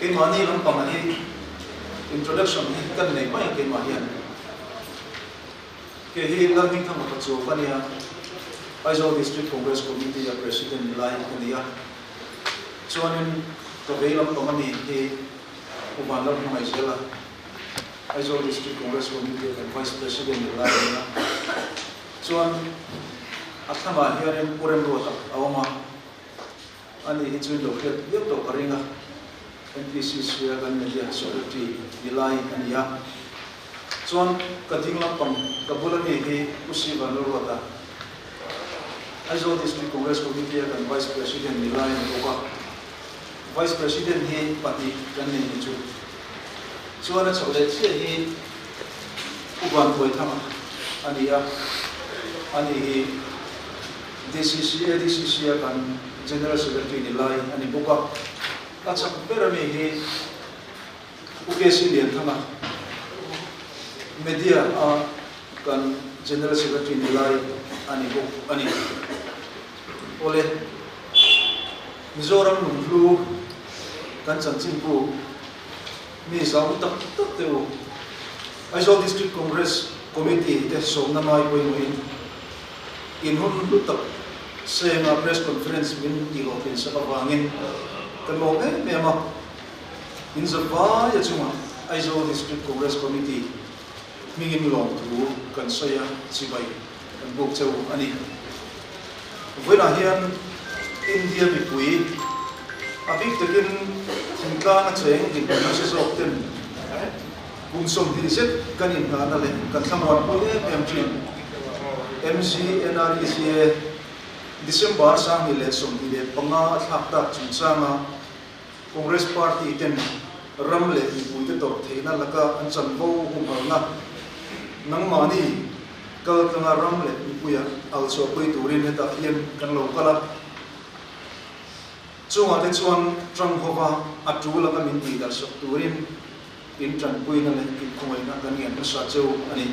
Keimahni lampang hi introduction hi kan nei mai a keimah hian. Kei hi Lalhmingthanga Pachuau ka nia, Aizawl District Congress Committee a President ni lai ka ni a. Chuanin ka vei lampang a mi hi Pu Vanlalhmangaihzela, Aizawl District Congress Committee a kan Vice President ni lai a ni a. Chuan a thlangah hianin Pu Remruata a awm a. Ani hi chu in lo hriat viau tawh ka ring a, MPCC a kan media secretary ni lai a ni a. Chuan ka ding lampang ka bul ami hi Pu Sivan Lalruata, Aizawl District Congress Committee a kan Vice President ni lai a ni bawk a. Vice President hi pahnih kan nei ni chu. Chuan a chhoh leh chiah hi Pu Vantuaithanga a ni a, ani hi DCC, ADCC a kan General Secretary ni lai a ni bawk a. A chak ber ami hi Pu KC Lianthanga, Media a kan General Secretary ni lai a ni bawk a ni. Awle, Mizoram lunghlu kan chanchinbu mi zau tak tak te u, Aizawl District Congress Committee te sawmna ngai pawimawhin in hun hlu tak senga press conference min tihhlawhtlin sak avangin kan lawm em em a. In zavai a chungah Aizawl District Congress Committee hmingin lawmthu kan sawi a, chibai kan buk cheu a ni. Vawiinah hian India mipui a bik takin thingtlang a cheng dinhmun nasa zawk ten Kum 20 zet kan inhnahna leh kan thlamuan pui em em thin. MGNREGA December 2025 a thlak tak chungchanga Congress Party ten ram leh mipuite tawrh theihna laka an chanvo humhalna nangmahni kaltlanga ram leh mipuia al chhuahpui turin hetah hian kan lo kal a. Chungah te chuan tang hova a tul anga min tihdarh sak turin in tanpuina leh inkhawngaihna kan ngen hmasa cheu a ni.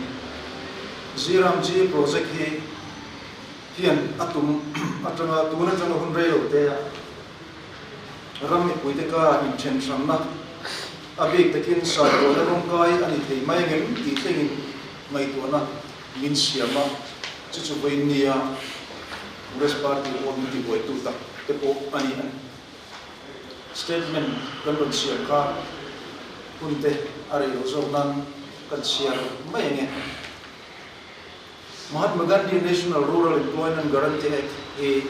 Ziramji project hi hian a tum atanga tun atanga hun rei lo te ah ram mipuite kara inthen hranna a bik takin saikuahna rawngkai a ni thei mai angem tih thlengin ngaihtuahna min siam a, chu chu vawiinnia Congress party pawh min tibuaitu tak te pawh a ni. Statement kan rawn siam kha hun te a rei loh zawk nan kan chhiar mai ang e. Mahatma Gandhi National Rural Employment Guarantee Act hi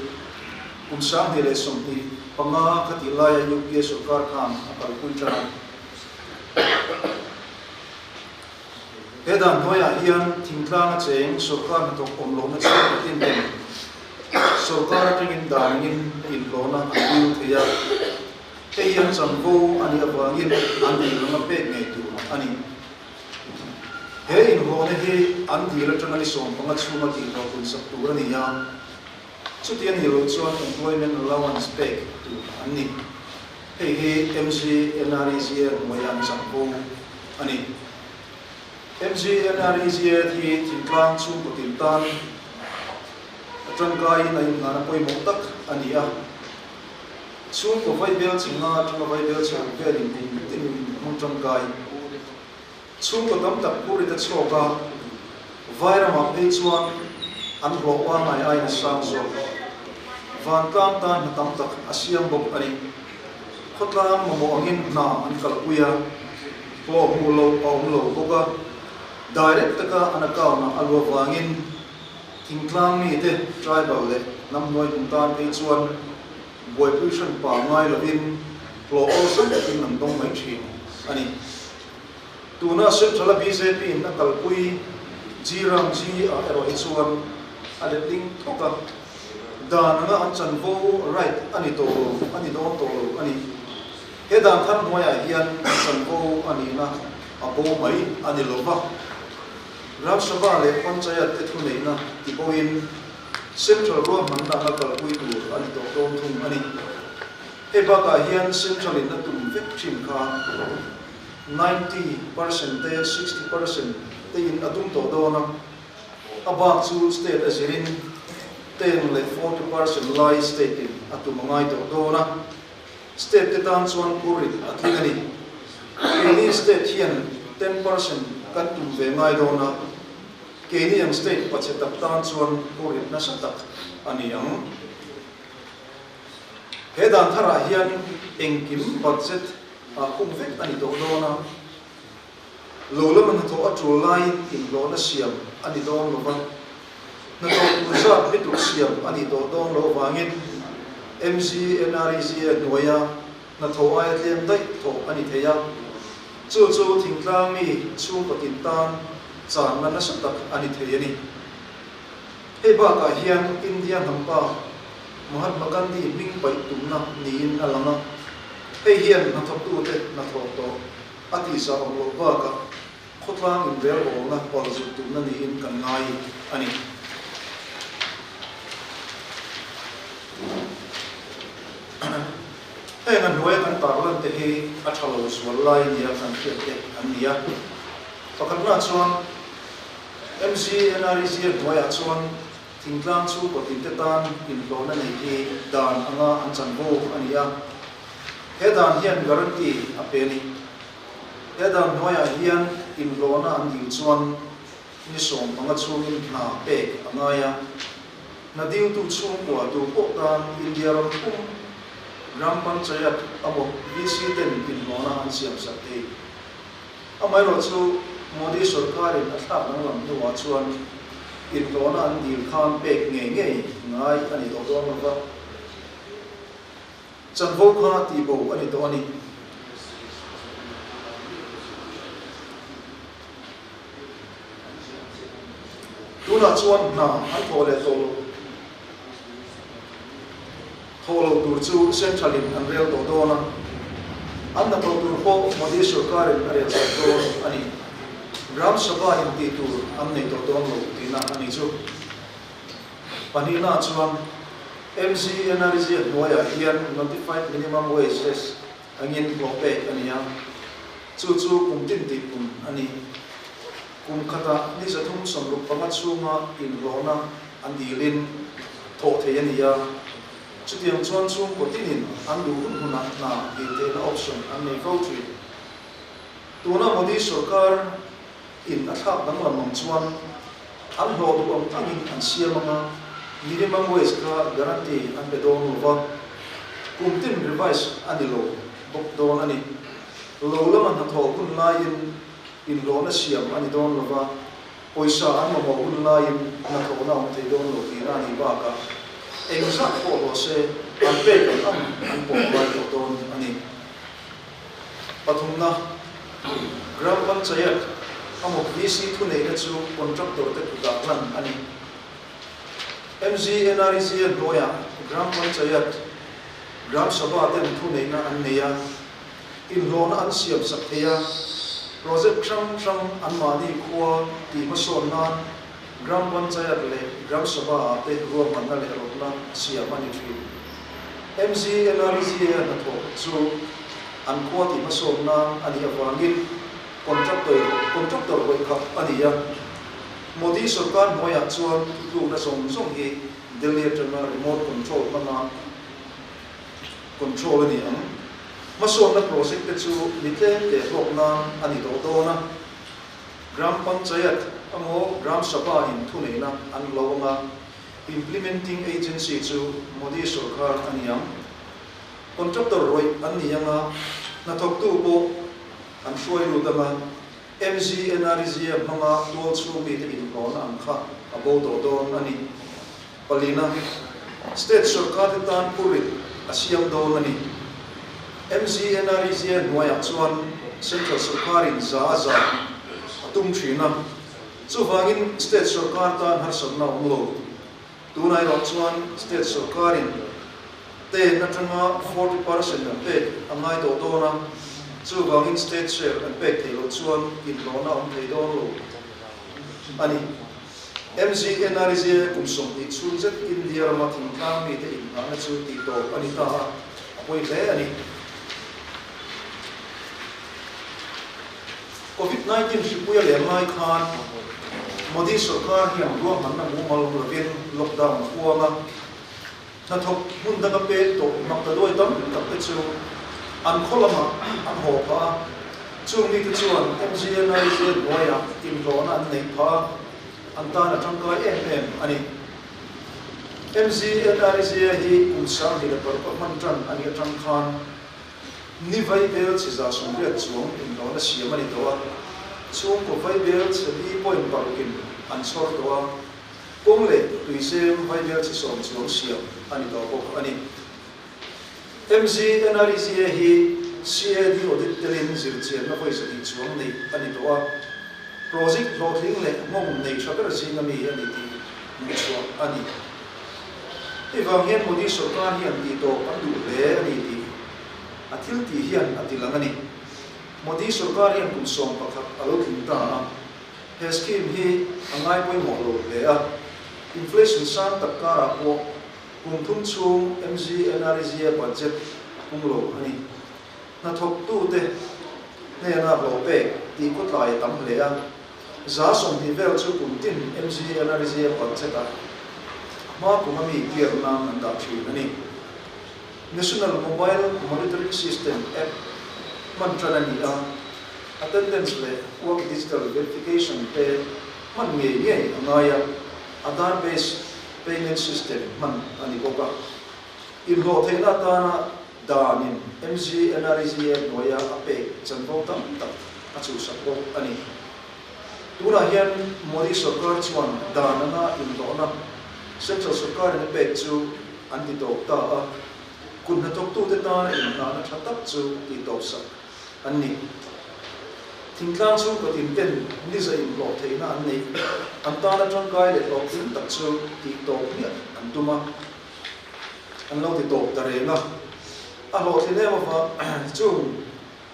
kum 2025 kha tih laia UPA sorkar khan a kalpui tan a. He dan hnuaiah hian thingtlang a cheng sorkar hnathawk awm lohna chhung patin ten sorkar atangin dan angin inhlawhna an dil thei a, hei hi an chanvo a nih avangin an dil anga pek ngei tur a ni. He inhlawhna hi an dil atanga ni 15 chhunga tihhlawh tunsak tur a ni a, chuti a nih loh chuan employment allowance pek tur an ni. Hei hi MGNREGA hnuaia an chanvo a ni. MGNREGA hi thingtlang chhungkaw tin tan a tangkaiin a inngahna pawimawh tak a ni a. Chhungkaw vaibel chi nga atanga vaibel chi ruk velin kum tinin hmang tangkai. Chhungkaw tam tak phurit a chhuak a, Vairamah phei chuan an hlawh pangngai aiin a sang zawk. Vantlang tan hna tam tak a siam bawk a ni. Khawtlang mamawh angin hna an kalpui a, hlawh hmuh loh a awm lo bawk a. Direct taka an account-ah a luah vangin thingtlang mite, tribal leh hnam hnuai tum tan phei chuan buaipui hran pangngai lovin hlawh awlsam takin an dawng mai thin a ni. Tuna Central a bjp in a kalpui G Ram G ah erawh hi chuan a letling thawk a, dan anga an chanvo, right, a ni tawh lo, a ni dawn tawh lo a ni. He dan thar hnuaiah hian an chanvo a nihna a bo mai a ni lo va, Gram Sabha leh Panchayat te thuneihna tiboin Central ruahmanna anga kalpui tur a ni tawh dawn thung a ni. Hei bakah hian Central in a tum vek thin kha 90% te 60% te in a tum tawh dawn a, a bak chu state a zirin 10 leh 40% lai state in a tum a ngai tawh dawn a. State te tan chuan phurrit a tling a ni. Keini state hian 10% kan tum ve ngai dawn a, keini ang state pachhe tak tan chuan phurrit nasa tak a ni ang. He dan tharah hian engkim budget ah khung vek a ni tawh dawn a, lo lama hnathawh a tul laiin inhlawhna siam a ni dawn lo va, hnathawh tur zat bituk siam a nih tawh dawn loh avangin MGNREGA hnuaia hnathawh aia tlem daih thawh a ni thei a, chu chu thingtlang mi chhungkaw tin tan channa nasa tak a ni thei a ni. Hei bakah hian India hnampa Mahatma Gandhi hming paih tumna niin a lang a, hei hian hnathawktute hnathawh tawh a tihzah awm loh bakah khawtlang inrelbawlna palzut tumna niin kan ngai a ni. Heng a hnuaia kan tarlan te hi a tha lo zual lai nia kan hriat te an ni a. Pakhatna chuan MGNREG hnuaiah chuan thingtlang chhungkaw tinte tan inhlawhna nei hi dan anga an chanvo a ni a. He dan hian guarantee a pe a ni. He dan hnuaiah hian inhlawhna an dil chuan ni 15 chhungin hna pek a ngai a. Hna diltu chhungkua tu pawh tan India ram pum Gram Panchayat emaw VC ten inhlawhna an siamsak thei. Amaherawhchu Modi sorkarin a thlak danglam hnuah chuan inhlawhna an dil khan pek ngei ngei ngai a ni tawh dawn lo va. Chanvo kha tihbo a ni tawh a ni. Tunah chuan hna an thawh leh tawh loh thawh loh tur chu Central in an rel tawh dawn a, an hna thawh tur pawh Modi sorkarin a rel sak dawn a ni. Gram Sabha in tih tur an nei tawh dawn lo tihna a ni chu. Pahnihna chuan MGNREG hnuaiah hian Notified Minimum Wages angin hlawh pek a ni a, chu chu kum tin tih pun a ni. Kum khatah ni 365 chhunga inhlawhna an dilin thawh thei a ni a, chutiang chuan chhungkaw tinin an duh hun hunah hna dil theihna option an nei fo thin. Tuna Modi sorkar in a thlak danglam ang chuan an hlawh duh ang angin an siam ang a, minimum wage kha guarantee an pe dawn lo va, kum tin revise a ni lo bawk dawn a ni. Lo lama hnathawh hun laiin inhlawhna siam a ni dawn lo va, pawisa an mamawh hun laiin hnathawhna a awm thei dawn lo tihna a nih bakah engzat pawh hlawh se an pek ang ang an pawh ngai tawh dawn a ni. Pathumna, Gram Panchayat emaw VC thuneihna chu contractor te kutah hlan a ni. MGNREGA hnuaiah Gram Panchayat, Gram Sabha ten thuneihna an nei a, inhlawhna an siam sak thei a, project hrang hrang anmahni khua tih hmasawn nan Gram Panchayat leh Gram Sabha ah te ruahmanna leh rawtna siam a ni thin. MGNREGA hnathawh chu an khua tih hmasawn nan a nih avangin contractor contractor hawi khap a ni a. Modi sorkar hnuaiah chuan thutlukna zawng zawng hi Delhi atanga remote control hmanga control a ni ang. Hmasawnna project te chu mi tlem te hlawk nan a ni tawh dawn a. Gram Panchayat emaw Gram Sabha in thuneihna an lo ang a, Implementing Agency chu Modi sorkar a ni ang. Contractor rawih an ni ang a, hnathawktu pawh an hruai lut ang a, MGNREGA hmanga tual chhung mite inhlawhna ang kha a bo tawh dawn a ni. Palina, State sorkar te tan phurit a siam dawn a ni. MGNREGA hnuaiah chuan Central sorkarin za a za a tum thin a, chuvangin State sorkar tan harsatna a awm lo. Tunah erawh chuan State sorkarin ten atanga 40% an pek a ngai tawh dawn a, chuvangin State share an pek theih loh chuan inhlawhna a awm thei dawn lo a ni. MGNREGA kum 20 chhung zet India rama thingtlang mite inngahna chu tih tawp a ni ta a, a pawi hle a ni. Covid 19 hripui a lem lai khan Modi sorkar hian ruahmanna mumal awm lovin lockdown a puang a, hnathawk hmun danga pek tawh mak ta duai tam tak te chu An khaw lamah an haw phah a, chung mite chuan MGNREGA hnuaiah inhlawhna an neih phah a, an tan a tangkai em em a ni. MGNREGA hi kum 2006 a hman tan a nih atang khan ni vaibel chhe 80 chuang inhlawhna siam a ni tawh a, chhungkaw vaibel chhe li point parukin an chhawr tawh a, kawng leh tuizem vaibel chhe 10 chuang siam a ni tawh bawk a ni. MGNREGA hi CAD audit telin zirchianna vawi 200 chuang neih a ni tawh a, project hlawhtling leh nghawng nei tha ber zinga mi a ni tih hmuhchhuah a ni. Hei vang hian Modi sorkar hian tihtawp an duh hle a ni tih a thil tih hian a tilang a ni. Modi sorkar hian kum 11 a lo tling ta a, he scheme hi a ngai pawimawh lo hle a, inflation sang tak karah pawh Kum thum chhung MGNREGA budget pung lo a ni. Hnathawktute hnena hlawh pek tih khawtlai a tam hle a, 20% vel chu kum tin MGNREGA budget-ah hma kum a mi clear nan an dah thin a ni. National Mobile Monitoring System app hman tan a ni a, attendance leh work digital verification te hman ngei ngei a ngai a, Aadhaar based Payment system hman a ni bawk a, inhlawh theihna atana danin MGNREGA hnuaia a pek chanvo tam tak a chhuhsak bawk a ni. Tunah hian Modi sorkar chuan dan anga inhlawhna Central sorkarin a pek chu an ti tawp ta a, kut hnathawktute tana inhnahna tha tak chu tihtawpsak an ni. Thingtlang chhungkaw tin ten niza inhlawh theihna an neih, an tana tangkai leh hlawhtling tak chu tih tawp hmiah an tum a, an lo ti tawp ta reng a. A hlawhtlin em avang chung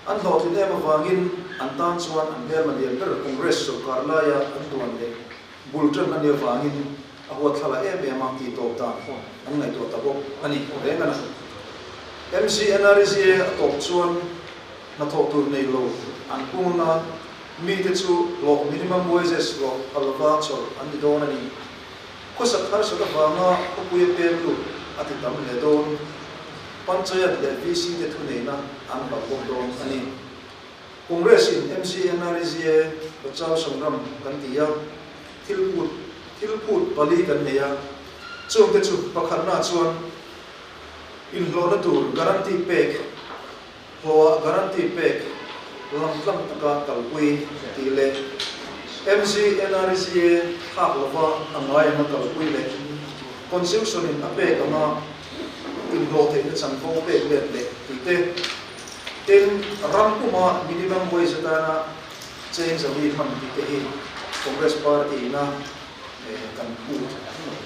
an hlawhtlin em avangin an tan chuan an hmelma lian ber Congress sorkar laia an duan leh bul tan a nih avangin a huatthlala em em a tih tawp dan an ngaihtuah ta bawk a ni reng a na. MGNREGA a tawp chuan hnathawh tur nei lo an pung anga mite chu hlawh minimum wages hlawh a lova chawlh an ni dawn a ni. Khawsak harsat avanga khawpuia pem lut a ti tam hle dawn. Panchayat leh VC te thuneihna an hlauh bawk dawn a ni. Congress in MGNREGA Bachao Sangram kan ti a, thil phut thil phut pali kan nei a, chungte chu pakhatna chuan inhlawhna tur guarantee pek, hlawhah guarantee pek langtlang taka kalpui tih leh MGNREGA thlak lova a ngai anga kalpui leh Constitution in a pek anga inhlawh theihna chanvo pek let leh tih te. Tin, ram puma minimum wage atana change a mi hman tih te hi Congress party ina kan phut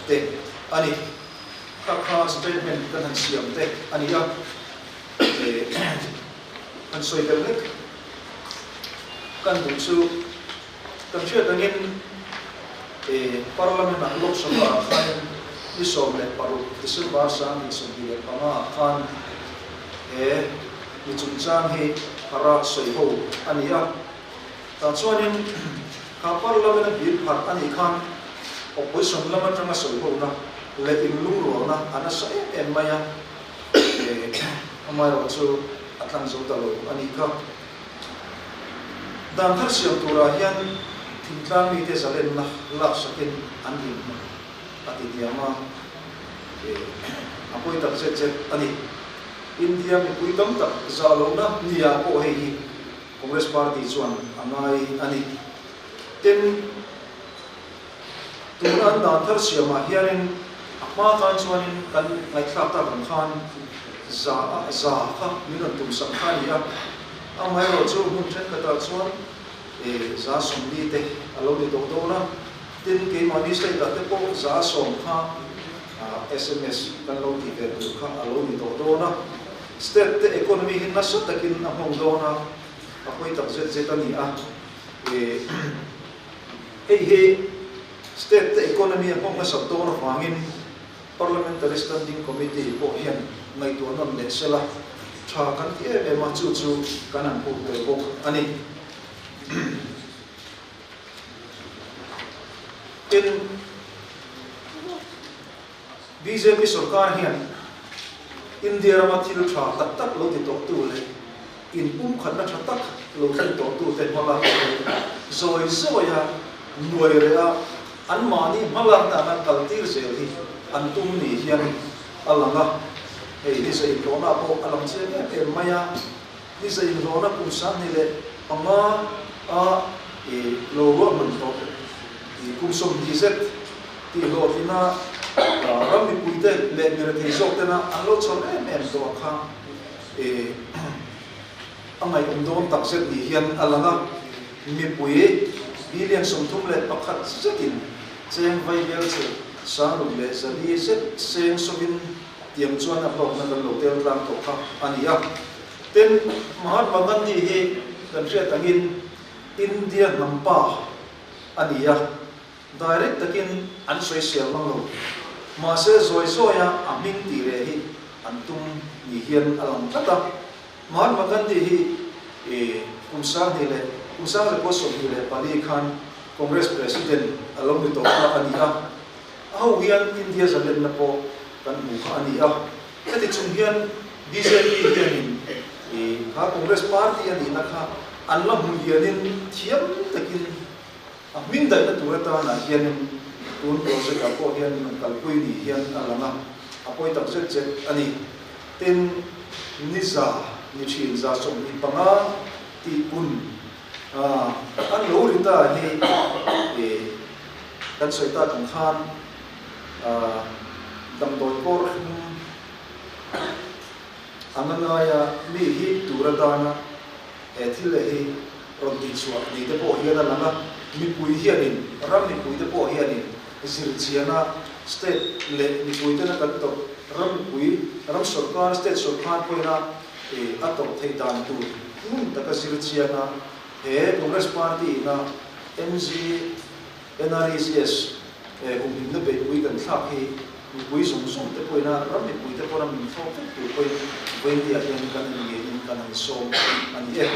te a ni. Kha kha statement kan han siam te a ni a, han sawi tel hlek kan duh chu kan hriat angin Parliament ah Lok Sabha ah khanin ni 16 December 2025 ah khan He mi chungchang hi phara sawi ho a ni a, tah chuanin kha Parliament a bill pharh a nih khan opposition lam atanga sawi hona leh inlungrualna a nasa em em mai a, amaherawh chu a tlang zo ta lo a nih kha. Dan thar siam turah hian thingtlang mite zalenna laksakin an dinhmun a ti hniam a, a pawi tak zet zet a ni. India mipui tam tak zah lohna nia pawh hei hi Congress party chuan a ngai a ni. Tin, tuna an dan thar siamah hianin a hma khan chuanin kan ngaihthlak tak ang khan za a za kha min rawn tumsak kha a ni a, amaherawhchu hmun thenkhatah chuan 40% te a lo ni tawh dawn a, tin keimahni state ah te pawh 10% kha sms kan lo tih ve tur kha a lo ni tawh dawn a, state te economy hi nasa takin a hmawng dawn a, a pawi tak zet zet a ni a, hei hi state te economy a hmawng nasat dawn avangin Parliamentary Standing Committee pawh hian ngaihtuah nawn leh sela tha kan ti em em a, chu chu kan han hmuh tel bawk a ni. Tin, bjp sorkar hian India rama thil tha tak tak lo ti tawhtu leh. Inpumkhatna tha tak lo thlen tawhtute hmalak hi zawi zawia nuai reh a, anmahni hmalakna anga kaltir zel hi an tum ni hian a lang a. Hei ni za inhlawhna pawh a lang chiang em em mai a, ni za inhlawhna kum 2005 a lo ruahman tawh kum 20 zet tih hlawhtlina ram mipuite leh mirethei zawk tena an lo chhawr em em tawh a kha. E a ngaihawm dawn tak zet ni hian a lang a, mipui billion 31 zetin cheng vaibel che 6400 zet seng sawin tiang chuan a hlawkna kan lo tel tlang tawh kha a ni a. Tin, Mahatma Gandhi hi kan hriat angin India hnam pa a ni a, Direct takin an sawisel mang lo. Mahse zawi zawia a hming tih leh hi an tum ni hian a lang tlat a. Mahatma Gandhi hi kum 2000 leh kum 1924 khan Congress President a lo ni tawh kha a ni a. A ho hian India zalenna pawh kan hmu kha a ni a. Heti chung hian bjp hianin kha Congress party a nihna kha an la hmu lianin thiam takin A hming daihna tur atanah hianin tun project-ah pawh hian an kalpui ni hian a lang a, a pawi tak zet zet a ni. Tin, ni za ni thin 25 tih pun an lo ri ta hi kan sawi tak ang khan damdawi kawr hlum anga ngaia mi hip tur atana he thil leh hi rawn tihchhuah ni te pawh hian a lang a, mipui hianin, ram mipui te pawh hianin zirchiana state leh mipui tena kan tawrh, ram mipui, ram sawrkar, state sawrkar pawhina a tawrh theih dan tur ngun taka zirchiana he Congress party ina MG NREGS humhimna beihpui kan thlak hi mipui zawng zawng te pawhina ram mipui te pawhna min thlawk vek tur pawhin vawiindia hian kan inngeiin kan han sawm a ni e.